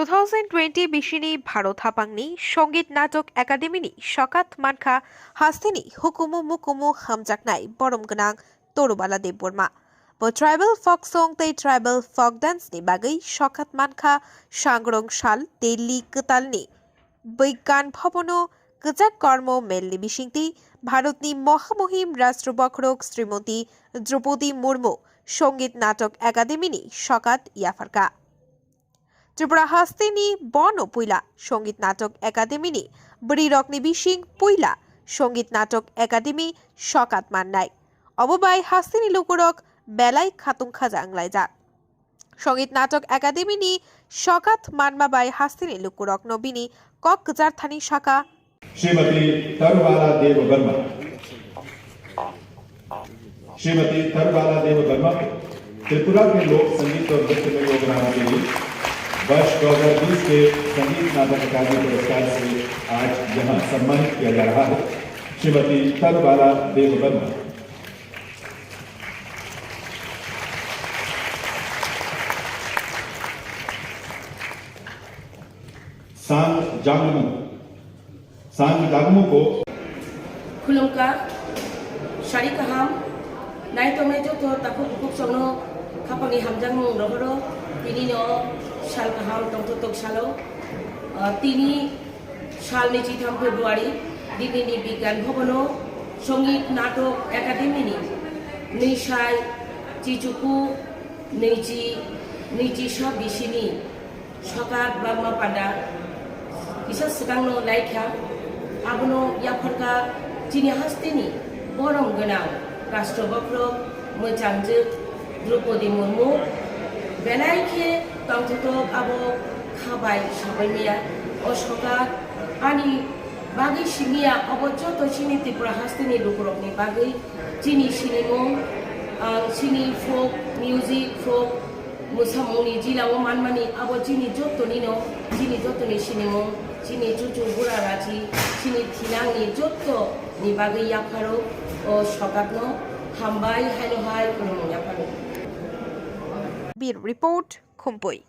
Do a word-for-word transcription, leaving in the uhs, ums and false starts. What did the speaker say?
Two thousand twenty bisini Bharat hapangni Songit Natok Academy ni sokat mankha hasteni hukumu mukumu hamjaknai borom gwnang Torubala Debbarma. Bo tribal folk song tei tribal folk dance ni bagwi sokat mankha sangrong sal Delhi kwtalni Bigyan Bhabono kwchak kormo melni bisingtwi Bharatni mohamuhim Rashtrabakhrok Srimati Draupadi Murmu Songit Natok Academy ni sokat yapharkha. Tripura hasteni bono puila Songit Natok Academy ni bwrwirokni bising puila Songit Natok Academy sokat mannai. Obo bai hasteni lukurok belai khatung khaja wnglaijak. Songit Natok Academy ni sokat manma bai hasteni lukurokno bini kok kwchar thani sakha. Shrimati तरुबाला देव वर्मा। श्रीमती तरुबाला देव वर्मा को त्रिपुरा के लोक संगीत और नृत्य में योगदान के लिए वर्ष दो हज़ार बीस के संगीत नाटक अकादमी पुरस्कार से आज यहाँ सम्मानित किया जा रहा है। श्रीमती तरुबाला देव वर्मा। सांग जांगमो। Sang Jagmuko. Khulumkha, sari kaham, naitongnai joto takhuk bukhuk songno khapangni hamjakmung rohoro, tini no sal kaham tongthotok salo, ah, tini salni chitham February, Delhi ni Bigyan Bhabono Songit Natok Academy ni nwisai chichuku nwichi, nwichi sa bisini Sokat bangma panda kisa swkangno laikha, abono yapharkha chini hasteni borom gwnang Rashtra Bokhorok mwchangjwk Draupadi Murmu. Belai khe tongthotok abo kha bai sabai maya. O sokat ani bagwi simiya, obo joto chini Tripura hasteni lukurokni bagwi chini sinimung, ang chini folk music, folk mwsamungni jilao manmani abo chini jotoni no, chini jotoni sinimung, chini chuchu bura rachi, chini thinangni jotoni bagwi yapharo o sokatno hambai haino hai khulumung yapharo. Bureau Report, Khumpui.